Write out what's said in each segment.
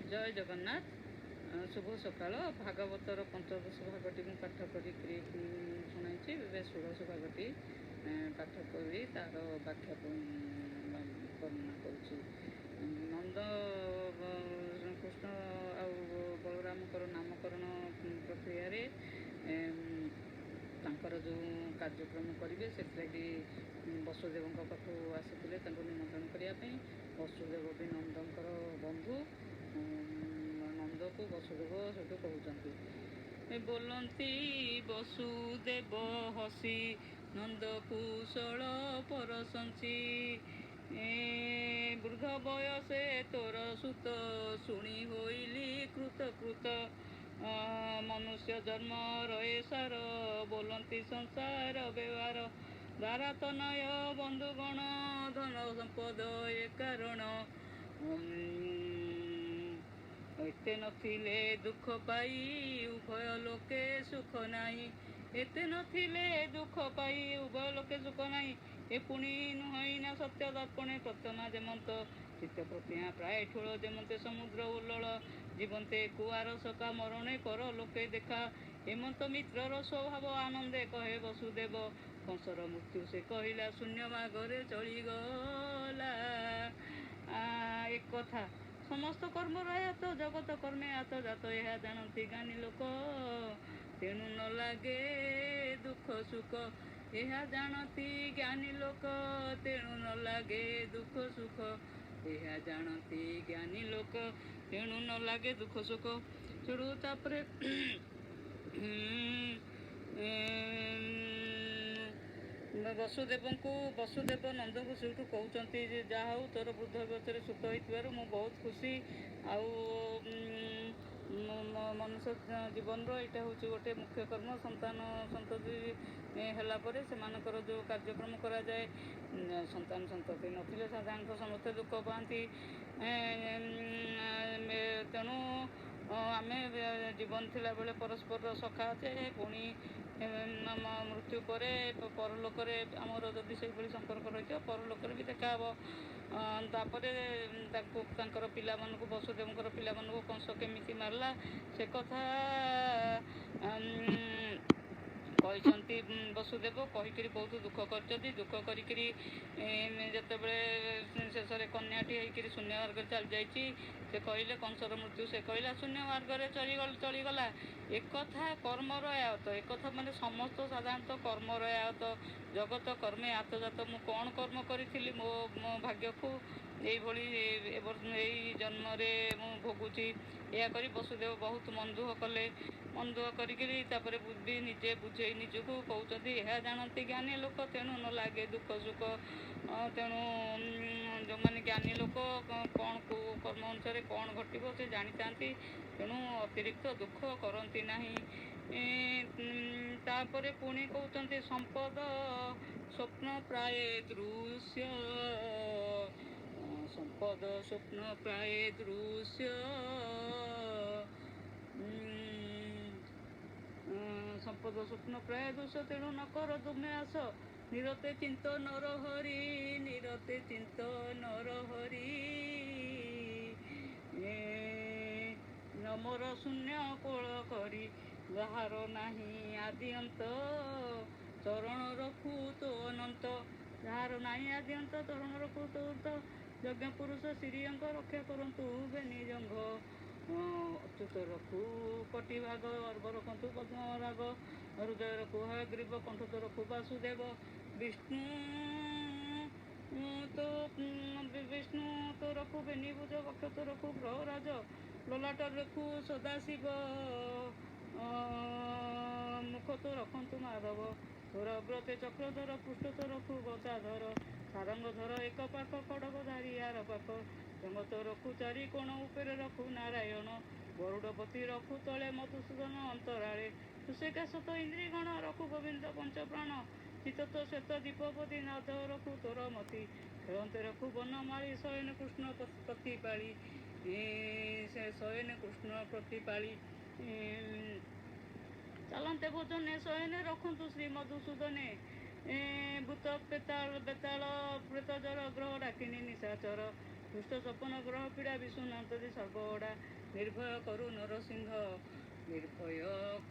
ଜୟ ଜଗନ୍ନାଥ, ଶୁଭ ସକାଳ। ଭାଗବତର ପଞ୍ଚଦଶ ଭାଗଟି ମୁଁ ପାଠ କରିକିରି ଶୁଣାଇଛି। ଏବେ ଷୋଡ଼ଶ ଭାଗଟି ପାଠ କରି ତାର ବ୍ୟାଖ୍ୟା ବର୍ଣ୍ଣନା କରୁଛି। ନନ୍ଦ କୃଷ୍ଣ ଆଉ ବଳରାମଙ୍କର ନାମକରଣ ପ୍ରକ୍ରିୟାରେ ତାଙ୍କର ଯେଉଁ କାର୍ଯ୍ୟକ୍ରମ କରିବେ, ସେଥିଲାଗି ବସୁଦେବଙ୍କ ପାଖକୁ ଆସିଥିଲେ ତାଙ୍କୁ ନିମନ୍ତ୍ରଣ କରିବା ପାଇଁ। ବସୁଦେବ ବି ନନ୍ଦଙ୍କର ବନ୍ଧୁ। ନନ୍ଦକୁ ବସୁଦେବ ସେଠୁ କହୁଛନ୍ତି, ବୋଲନ୍ତି ବସୁଦେବ ହସି, ନନ୍ଦ କୁଶଳ ପରଶଂସି। ବୃଦ୍ଧ ବୟସେ ତୋର ସୁତ, ଶୁଣି ହୋଇଲି କୃତ କୃତ। ମନୁଷ୍ୟ ଜନ୍ମ ରହେ ସାର, ବୋଲନ୍ତି ସଂସାର ବ୍ୟବହାର। ଦାରା ତନୟ ବନ୍ଧୁଗଣ, ଧନ ସମ୍ପଦ ଏ କାରଣ। ଏତେ ନଥିଲେ ଦୁଃଖ ପାଇ ଉଭୟ ଲୋକେ ସୁଖ ନାହିଁ। ଏତେ ନଥିଲେ ଦୁଃଖ ପାଇ ଉଭୟ ଲୋକେ ସୁଖ ନାହିଁ। ଏ ପୁଣି ନୁହଁଇ ନା ସତ୍ୟ? ଦର୍ପଣେ ପ୍ରଥମା ଯେମନ୍ତ ଚିତ୍ତ ପ୍ରତିମା ପ୍ରାୟ ଠୁଳ, ଯେମନ୍ତେ ସମୁଦ୍ର ଉଲ୍ଲୋଳ ଜୀବନ୍ତେ କୁଆର ସକା, ମରଣେ କର ଲୋକେ ଦେଖା, ହେମନ୍ତ ମିତ୍ରର ସ୍ୱଭାବ। ଆନନ୍ଦେ କହେ ବସୁଦେବ, କଂସର ମୃତ୍ୟୁ ସେ କହିଲା, ଶୂନ୍ୟ ମାର୍ଗରେ ଚଳିଗଲା। ଏକଥା ସମସ୍ତ କର୍ମର ଆୟତ, ଜଗତ କର୍ମେ ଆତ ଜାତ, ଏହା ଜାଣନ୍ତି ଜ୍ଞାନୀ ଲୋକ, ତେଣୁ ନ ଲାଗେ ଦୁଃଖ ସୁଖ। ଏହା ଜାଣନ୍ତି ଜ୍ଞାନୀ ଲୋକ, ତେଣୁ ନ ଲାଗେ ଦୁଃଖ ସୁଖ। ଏହା ଜାଣନ୍ତି ଜ୍ଞାନୀ ଲୋକ, ତେଣୁ ନ ଲାଗେ ଦୁଃଖ ସୁଖ। ସେଠୁ ତାପରେ ବସୁଦେବଙ୍କୁ, ବସୁଦେବ ନନ୍ଦକୁ ସେଇଠୁ କହୁଛନ୍ତି ଯେ ଯାହା ହଉ, ତୋର ବୃଦ୍ଧ ବୟସରେ ସୁତ ହେଇଥିବାରୁ ମୁଁ ବହୁତ ଖୁସି। ଆଉ ମନୁଷ୍ୟ ଜୀବନର ଏଇଟା ହେଉଛି ଗୋଟେ ମୁଖ୍ୟ କର୍ମ। ସନ୍ତାନ ସନ୍ତତି ହେଲା ପରେ ସେମାନଙ୍କର ଯେଉଁ କାର୍ଯ୍ୟକ୍ରମ କରାଯାଏ। ସନ୍ତାନ ସନ୍ତତି ନଥିଲେ ସାଧାରଣତଃ ସମସ୍ତେ ଦୁଃଖ ପାଆନ୍ତି। ତେଣୁ ଆମେ ଜୀବନ ଥିଲାବେଳେ ପରସ୍ପରର ସଖା ଅଛେ, ପୁଣି ମୃତ୍ୟୁ ପରେ ପରଲୋକରେ ଆମର ଯଦି ସେଇଭଳି ସମ୍ପର୍କ ରହିଥିବ, ପରଲୋକରେ ବି ଦେଖାହେବ। ତାପରେ ତାଙ୍କୁ, ତାଙ୍କର ପିଲାମାନଙ୍କୁ, ବସୁଦେବଙ୍କର ପିଲାମାନଙ୍କୁ କଂସ କେମିତି ମାରିଲା, ସେ କଥା କହିଛନ୍ତି ବସୁଦେବ। କହିକିରି ବହୁତ ଦୁଃଖ କରିଛନ୍ତି। ଦୁଃଖ କରିକିରି ଯେତେବେଳେ ଶେଷରେ କନ୍ୟାଟି ହେଇକିରି ଶୂନ୍ୟ ମାର୍ଗରେ ଚାଲିଯାଇଛି, ସେ କହିଲେ କଂସର ମୃତ୍ୟୁ ସେ କହିଲା, ଶୂନ୍ୟ ମାର୍ଗରେ ଚଳିଗଲା। ଏକଥା କର୍ମର ଆୟତ। ଏକଥା ମାନେ ସମସ୍ତ ସାଧାରଣତଃ କର୍ମର ଆୟତ, ଜଗତ କର୍ମେ ଆତଜାତ। ମୁଁ କ'ଣ କର୍ମ କରିଥିଲି, ମୋ ଭାଗ୍ୟକୁ ଏଇଭଳି ଏଇ ଜନ୍ମରେ ମୁଁ ଭୋଗୁଛି? ଏହା କରି ବସୁଦେବ ବହୁତ ମନ ଦୁଃଖ କଲେ। ମନ ଦୁଃଖ କରିକିରି ତାପରେ ବି ନିଜେ ବୁଝେଇ ନିଜକୁ କହୁଛନ୍ତି, ଏହା ଜାଣନ୍ତି ଜ୍ଞାନୀ ଲୋକ, ତେଣୁ ନ ଲାଗେ ଦୁଃଖ ସୁଖ। ତେଣୁ ଯେଉଁମାନେ ଜ୍ଞାନୀ ଲୋକ, କ'ଣ କେଉଁ କର୍ମ ଅନୁସାରେ କ'ଣ ଘଟିବ ସେ ଜାଣିଥାନ୍ତି, ତେଣୁ ଅତିରିକ୍ତ ଦୁଃଖ କରନ୍ତି ନାହିଁ। ତାପରେ ପୁଣି କହୁଛନ୍ତି, ସମ୍ପଦ ସ୍ୱପ୍ନ ପ୍ରାୟ ଦୃଶ୍ୟ, ସମ୍ପଦ ସ୍ୱପ୍ନ ପ୍ରାୟ ଦୃଶ୍ୟ, ସମ୍ପଦ ସ୍ୱପ୍ନ ପ୍ରାୟ ଦୋଷ, ତେଣୁ ନ କର ତୁମେ ଆସ। ନିରତେ ଚିନ୍ତ ନର ହରି, ନିରତେ ଚିନ୍ତ ନର ହରି, ନମର ଶୂନ୍ୟ କୋଳ କରି। ଯାହାର ନାହିଁ ଆଦି ଅନ୍ତ, ଚରଣ ରଖୁ ତୋ ଅନନ୍ତ। ଯାହାର ନାହିଁ ଆଦି ଅନ୍ତ, ଚରଣ ରଖୁ ତୋ ଅନ୍ତ। ଯଜ୍ଞ ପୁରୁଷ ଶ୍ରୀଅଙ୍କ, ରକ୍ଷା କରନ୍ତୁ ବେନି ଜଙ୍ଘ। ଅଚ୍ୟୁତ ରଖୁ କଟିଭାଗ, ଗର୍ଭ ରଖନ୍ତୁ ପଦ୍ମରାଗ। ହୃଦୟ ରଖୁ ହୟଗ୍ରୀବ, କଣ୍ଠ ତ ରଖୁ ବାସୁଦେବ। ବିଷ୍ଣୁ ତ ବିଷ୍ଣୁ ତ ରଖୁ ବେନି ଭୁଜ, ବକ୍ଷ ତ ରଖୁ ଗ୍ରହରାଜ। ଲଲାଟ ରଖୁ ସଦାଶିବ, ମୁଖ ତ ରଖନ୍ତୁ ମାଧବ। ତୋର ଅଗ୍ରତେ ଚକ୍ରଧର, ପୃଷ୍ଠ ତ ରଖୁ ଗଦାଧର। ସାରଙ୍ଗଧର ଏକ ପାଖ, ଖଡ଼ଗ ଧାରି ଆର ପାଖ। ଜଙ୍ଗତ ରଖୁ ଚାରି କୋଣ, ଉପରେ ରଖୁ ନାରାୟଣ। ଗରୁଡ଼ପତି ରଖୁ ତଳେ, ମଧୁସୂଦନ ଅନ୍ତରାଳେ। ସୁଶେଖା ସତ ଇନ୍ଦ୍ରିଗଣ, ରଖୁ ଗୋବିନ୍ଦ ପଞ୍ଚପ୍ରାଣ। ଚିତ୍ତ ତ ଶ୍ଵେତ ଦୀପପତି, ନାଦ ରଖୁ ତୋର ମତି। ଖେଳନ୍ତେ ରଖୁ ବନମାଳୀ, ଶୟନ କୃଷ୍ଣ ପ୍ରତିପାଳି, ସେ ଶୟନ କୃଷ୍ଣ ପ୍ରତିପାଳି। ଚାଲନ୍ତେ ଭୋଜନେ, ଶୟନେ ରଖନ୍ତୁ ଶ୍ରୀ ମଧୁସୂଦନେ। ଭୂତ ବେତାଳ ବେତାଳ ପ୍ରେତ ଜର, ଗ୍ରହ ଡାକିନୀ ନିଶାଚର। ଦୁଷ୍ଟ ସପନ ଗ୍ରହ ପୀଡ଼ା ବିଷ୍ଣୁନାଥଦି ସର୍ବଗଡ଼ା। ନିର୍ଭୟ କରୁ ନରସିଂହ, ନିର୍ଭୟ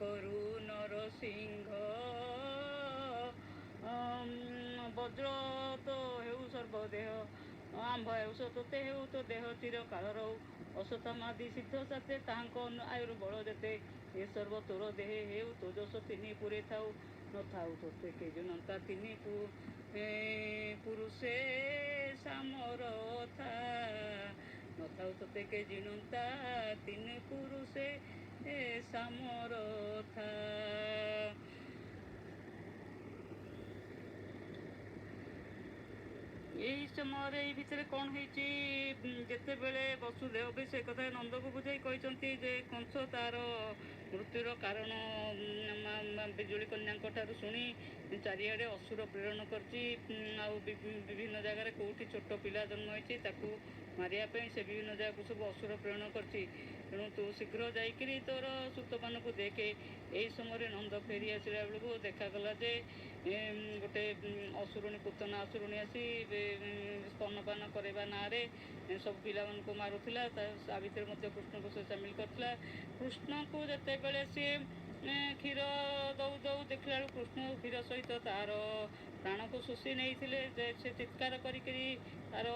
କରୁ ନରସିଂହ, ବଜ୍ର ତ ହେଉ ସର୍ବଦେହ। ଆମ୍ଭ ଆୟୁଷ ତୋତେ ହେଉ, ତୋ ଦେହ ଚିରକାଳ ରହୁ। ଅଶ୍ୱତ୍ଥାମାଦି ସିଦ୍ଧ ସାତେ, ତାହାଙ୍କ ଆୟୁର ବଳ ଯେତେ। ଏ ସର୍ବ ତୋର ଦେହେ ହେଉ, ତୋ ଯଶ ତିନି ପୁରେ ଥାଉ। ନଥାଉ ତୋତେ କେ ଜିଣନ୍ତା, ତିନି ପୁରୁଷେ ସାମରଥା। ନଥାଉ ତୋତେ କେ ଜିଣନ୍ତା, ତିନି ପୁରୁଷେ ସାମରଥା। ଏଇ ସମୟରେ ଏଇ ଭିତରେ କ'ଣ ହେଇଛି, ଯେତେବେଳେ ବସୁଦେବ ବି ସେ କଥା ନନ୍ଦକୁ ବୁଝାଇ କହିଛନ୍ତି ଯେ କଂସ ତାର ମୃତ୍ୟୁର କାରଣ ବିଜୁଳି କନ୍ୟାଙ୍କ ଠାରୁ ଶୁଣି ଚାରିଆଡ଼େ ଅସୁର ପ୍ରେରଣ କରିଛି, ଆଉ ବିଭିନ୍ନ ଜାଗାରେ କେଉଁଠି ଛୋଟ ପିଲା ଜନ୍ମ ହେଇଛି ତାକୁ ମାରିବା ପାଇଁ ସେ ବିଭିନ୍ନ ଜାଗାକୁ ସବୁ ଅସୁର ପ୍ରେରଣ କରିଛି। ତେଣୁ ତୁ ଶୀଘ୍ର ଯାଇକିରି ତୋର ସୁତମାନଙ୍କୁ ଦେଖେ। ଏଇ ସମୟରେ ନନ୍ଦ ଫେରି ଆସିଲା ବେଳକୁ ଦେଖାଗଲା ଯେ ଗୋଟେ ଅସୁରୁଣୀ, ପୁତନା ଅସୁରୁଣୀ ଆସି ସ୍ତନପାନ କରିବା ନାଁରେ ସବୁ ପିଲାମାନଙ୍କୁ ମାରୁଥିଲା। ତା ଭିତରେ ମଧ୍ୟ କୃଷ୍ଣକୁ ସେ ସାମିଲ କରିଥିଲା। କୃଷ୍ଣଙ୍କୁ ଯେତେବେଳେ ସିଏ କ୍ଷୀର ଦଉ ଦଉ ଦେଖିଲା ବେଳକୁ କୃଷ୍ଣ କ୍ଷୀର ସହିତ ତାର ପ୍ରାଣକୁ ଶୋଷି ନେଇଥିଲେ ଯେ ସେ ଚିତ୍କାର କରିକିରି ତାର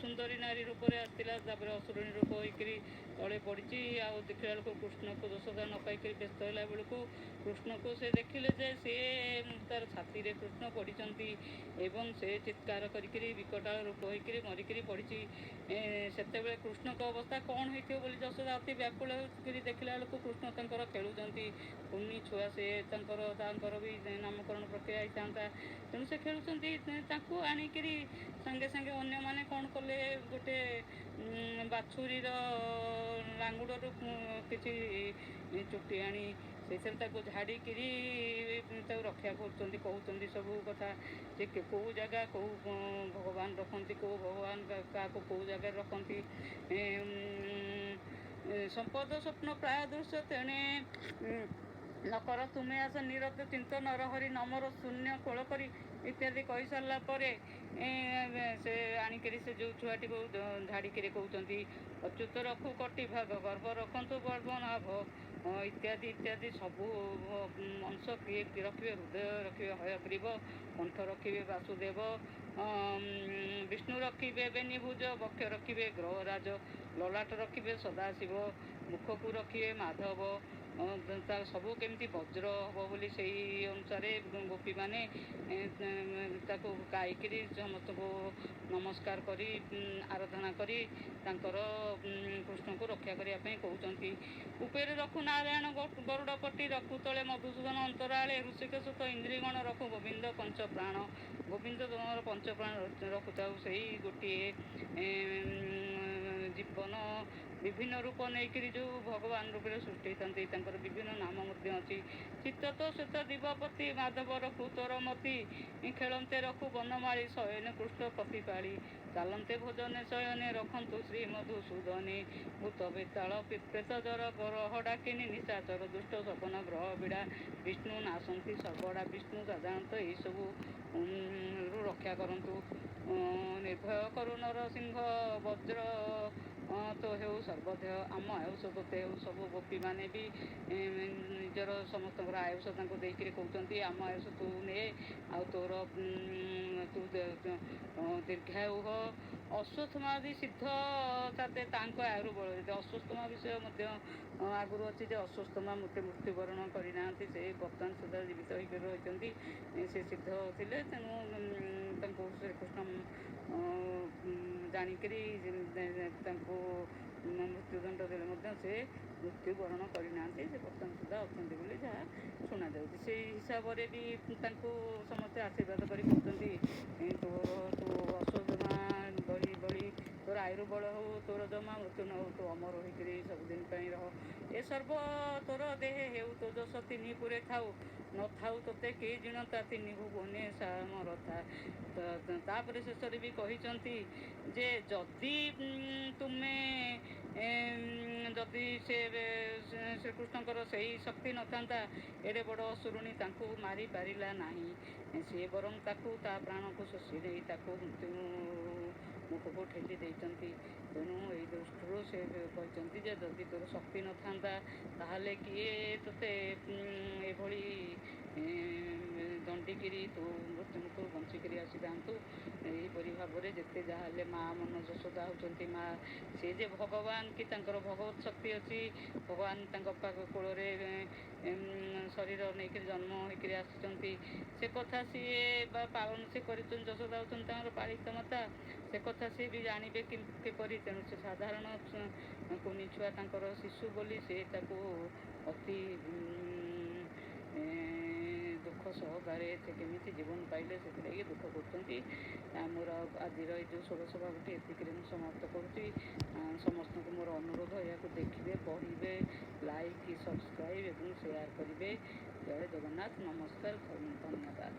ସୁନ୍ଦରୀ ନାରୀ ରୂପରେ ଆସିଥିଲା। ତାପରେ ଅସୁରୁଣୀ ରୂପ ହେଇକିରି ତଳେ ପଡ଼ିଛି। ଆଉ ଦେଖିଲା ବେଳକୁ କୃଷ୍ଣକୁ ଯଶୋଦା ନ ପାଇକିରି ବ୍ୟସ୍ତ ହେଲା ବେଳକୁ କୃଷ୍ଣକୁ ସେ ଦେଖିଲେ ଯେ ସିଏ ତାର ଛାତିରେ କୃଷ୍ଣ ପଡ଼ିଛନ୍ତି ଏବଂ ସେ ଚିତ୍କାର କରିକିରି ବିକଟାଳ ରୂପ ହେଇକିରି ମରିକିରି ପଡ଼ିଛି। ସେତେବେଳେ କୃଷ୍ଣଙ୍କ ଅବସ୍ଥା କ'ଣ ହେଇଥିବ ବୋଲି ଯଶୋଦା ଅତି ବ୍ୟାକୁଳ ହେଇକିରି ଦେଖିଲା ବେଳକୁ କୃଷ୍ଣ ତାଙ୍କର ଖେଳୁଛନ୍ତି। କୁନି ଛୁଆ ସେ, ତାଙ୍କର ବି ନାମକରଣ ପ୍ରକ୍ରିୟା ହେଇଥାନ୍ତା, ତେଣୁ ସେ ଖେଳୁଛନ୍ତି। ତାଙ୍କୁ ଆଣିକିରି ସାଙ୍ଗେ ସାଙ୍ଗେ ଅନ୍ୟମାନେ କ'ଣ କଲେ, ଗୋଟେ ବାଛୁରୀର ଲାଙ୍ଗୁଡ଼ରୁ କିଛି ଚୁଟି ଆଣି ସେଇଥିରେ ତାକୁ ଝାଡ଼ିକିରି ତାକୁ ରକ୍ଷା କରୁଛନ୍ତି। କହୁଛନ୍ତି ସବୁ କଥା ଯେ କେଉଁ ଜାଗା କେଉଁ ଭଗବାନ ରଖନ୍ତି, କେଉଁ ଭଗବାନ କାହାକୁ କେଉଁ ଜାଗାରେ ରଖନ୍ତି। ସମ୍ପଦ ସ୍ୱପ୍ନ ପ୍ରାୟ ଦୃଶ୍ୟ, ତେଣେ ନକର ତୁମେ ଆସ ନିରତ ଚିନ୍ତ ନରହରି ନମର ଶୂନ୍ୟ କୋଳ କରି ଇତ୍ୟାଦି କହିସାରିଲା ପରେ ସେ ଆଣିକିରି ସେ ଯେଉଁ ଛୁଆଟିକୁ ଝାଡ଼ିକିରି କହୁଛନ୍ତି, ଅଚ୍ୟୁତ ରଖୁ କଟି ଭାଗ ଗର୍ଭ ରଖନ୍ତୁ ପଦ୍ମନାଭ ଇତ୍ୟାଦି ଇତ୍ୟାଦି। ସବୁ ଅଂଶ କିଏ ରଖିବେ? ହୃଦୟ ରଖିବେ ହୟଗ୍ରୀବ, କଣ୍ଠ ରଖିବେ ବାସୁଦେବ, ବିଷ୍ଣୁ ରଖିବେ ବେନିଭୁଜ, ବକ୍ଷ ରଖିବେ ଗ୍ରହରାଜ, ଲଲାଟ ରଖିବେ ସଦାଶିବ, ମୁଖକୁ ରଖିବେ ମାଧବ। ତାର ସବୁ କେମିତି ବଜ୍ର ହବ ବୋଲି ସେଇ ଅନୁସାରେ ଗୋପୀମାନେ ତାକୁ ଗାଇକିରି ସମସ୍ତଙ୍କୁ ନମସ୍କାର କରି ଆରାଧନା କରି ତାଙ୍କର କୃଷ୍ଣଙ୍କୁ ରକ୍ଷା କରିବା ପାଇଁ କହୁଛନ୍ତି। ଉପରେ ରଖୁ ନାରାୟଣ ଗରୁଡ଼ ପଟି, ରଖୁ ତଳେ ମଧୁସୂଦନ ଅନ୍ତରାଳେ, ଋଷିକେଶ ତ ଇନ୍ଦ୍ରିଗଣ ରଖୁ ଗୋବିନ୍ଦ ପଞ୍ଚ ପ୍ରାଣ। ଗୋବିନ୍ଦ ତୁମର ପଞ୍ଚ ପ୍ରାଣ ରଖୁଥାଉ। ସେଇ ଗୋଟିଏ ଜୀବନ ବିଭିନ୍ନ ରୂପ ନେଇକିରି ଯେଉଁ ଭଗବାନ ରୂପରେ ସୃଷ୍ଟି ହେଇଥାନ୍ତି, ତାଙ୍କର ବିଭିନ୍ନ ନାମ ମଧ୍ୟ ଅଛି। ଚିତ୍ତ ତ ଶ୍ଵେତ ଦିବପତି ମାଧବ ରଖୁ ତୋର ମତି, ଖେଳନ୍ତେ ରଖୁ ବନମାଳୀ, ଶୟନ କୃଷ୍ଣ ପ୍ରତିପାଳି, ଚାଲନ୍ତେ ଭୋଜନେ ଶୟନେ ରଖନ୍ତୁ ଶ୍ରୀ ମଧୁସୂଦନେ। ଭୂତ ବେତାଳ ପ୍ରେତ ଜର ଗ୍ରହ ଡାକିନି ନିଶାଚର ଦୁଷ୍ଟ ସପନ ଗ୍ରହ ବିଡ଼ା ବିଷ୍ଣୁ ନାଶନ୍ତି ସର୍ବଡ଼ା। ବିଷ୍ଣୁ ସାଧାରଣତଃ ଏଇସବୁ ରୁ ରକ୍ଷା କରନ୍ତୁ। ନିର୍ଭୟ କରୁ ନରସିଂହ, ବଜ୍ର ତ ହେଉ ସର୍ବଦେହ, ଆମ ଆୟୁଷ ତୋତେ ହେଉ। ସବୁ ଗୋପୀମାନେ ବି ନିଜର ସମସ୍ତଙ୍କର ଆୟୁଷ ତାଙ୍କୁ ଦେଇକିରି କହୁଛନ୍ତି, ଆମ ଆୟୁଷ ତୁ ନେ ଆଉ ତୋର ତୁ ଦୀର୍ଘାୟୁ ହ। ଅଶ୍ୱତ୍ଥମା ସିଦ୍ଧ ସାତେ, ତାଙ୍କ ଆୟୁରୁ ବଳ। ଅଶ୍ୱତ୍ଥମା ବିଷୟ ମଧ୍ୟ ଆଗରୁ ଅଛି ଯେ ଅଶ୍ୱତ୍ଥମା ମୋଟେ ମୃତ୍ୟୁବରଣ କରିନାହାନ୍ତି, ସେ ବର୍ତ୍ତମାନ ସୁଦ୍ଧା ଜୀବିତ ହେଇକି ରହିଛନ୍ତି। ସେ ସିଦ୍ଧ ଥିଲେ, ତେଣୁ ତାଙ୍କୁ ଶ୍ରୀକୃଷ୍ଣ ଜାଣିକିରି ତାଙ୍କୁ ମୃତ୍ୟୁଦଣ୍ଡ ଦେଲେ ମଧ୍ୟ ସେ ମୃତ୍ୟୁବରଣ କରିନାହାନ୍ତି, ସେ ବର୍ତ୍ତମାନ ସୁଦ୍ଧା ଅଛନ୍ତି ବୋଲି ଯାହା ଶୁଣାଯାଉଛି। ସେଇ ହିସାବରେ ବି ତାଙ୍କୁ ସମସ୍ତେ ଆଶୀର୍ବାଦ କରି କହୁଛନ୍ତି, ତୋର ତୁ ଅଶ୍ୱତ୍ଥମା ବଳି ବଳି ତୋର ଆୟୁର ବଳ ହଉ, ତୋର ଜମା ମୃତ୍ୟୁ ନ ହଉ, ତୁ ଅମର ହୋଇକିରି ସବୁଦିନ ପାଇଁ ରହ। ଏ ସର୍ବ ତୋର ଦେହେ ହେଉ, ତୋ ଯଶ ତିନି ପୁରେ ଥାଉ। ନଥାଉ ତୋତେ କେହି ଜିଣନ୍ତା, ତିନି ଭୁବନେ ସାମରଥା। ତାପରେ ଶେଷରେ ବି କହିଛନ୍ତି ଯେ ଯଦି ତୁମେ ଯଦି ସେ ଶ୍ରୀକୃଷ୍ଣଙ୍କର ସେଇ ଶକ୍ତି ନଥାନ୍ତା, ଏଡ଼େ ବଡ଼ ଅସୁରୁଣୀ ତାଙ୍କୁ ମାରିପାରିଲା ନାହିଁ। ସିଏ ବରଂ ତାକୁ ତା ପ୍ରାଣକୁ ଶୋଷି ନେଇ ତାକୁ ମୃତ୍ୟୁ ମୁଖକୁ ଠେଲି ଦେଇଛନ୍ତି। ତେଣୁ ଏଇ ଦୃଷ୍ଟିରୁ ସେ କହିଛନ୍ତି ଯେ ଯଦି ତୋର ଶକ୍ତି ନଥାନ୍ତା, ତାହେଲେ କିଏ ତୋତେ ଏଭଳି ଦଣ୍ଡିକିରି ତୁ ମୃତ୍ୟୁ ମୁଖରୁ ବଞ୍ଚିକିରି ଆସିଥାନ୍ତୁ? ଏହିପରି ଭାବରେ ଯେତେ ଯାହା ହେଲେ ମା ମନ, ଯଶୋଦା ହେଉଛନ୍ତି ମା। ସେ ଯେ ଭଗବାନ କି ତାଙ୍କର ଭଗବତ ଶକ୍ତି ଅଛି, ଭଗବାନ ତାଙ୍କ ପାଖ କୋଳରେ ଶରୀର ନେଇକରି ଜନ୍ମ ହେଇକରି ଆସିଛନ୍ତି, ସେ କଥା ସିଏ ବା ପାଳନ ସେ କରିଛନ୍ତି। ଯଶୋଦା ହେଉଛନ୍ତି ତାଙ୍କର ପାଳିତ ମାତା, ସେ କଥା ସିଏ ବି ଜାଣିବେ କିପରି? ତେଣୁ ସେ ସାଧାରଣ କୁନି ଛୁଆ, ତାଙ୍କର ଶିଶୁ ବୋଲି ସେ ତାକୁ ଅତି ଦୁଃଖ ସହକାରେ ସେ କେମିତି ଜୀବନ ପାଇଲେ, ସେଥିଲାଗି ଦୁଃଖ କରୁଛନ୍ତି। ଆମର ଆଜିର ଏଇ ଯେଉଁ ଷୋଡ଼ଶ ଭାଗଟି ଏତିକିରେ ମୁଁ ସମାପ୍ତ କରୁଛି। ସମସ୍ତଙ୍କୁ ମୋର ଅନୁରୋଧ, ଏହାକୁ ଦେଖିବେ, ପଢ଼ିବେ, ଲାଇକ୍, ସବସ୍କ୍ରାଇବ୍ ଏବଂ ସେୟାର କରିବେ। ଜୟ ଜଗନ୍ନାଥ, ନମସ୍କାର, ଧନ୍ୟବାଦ।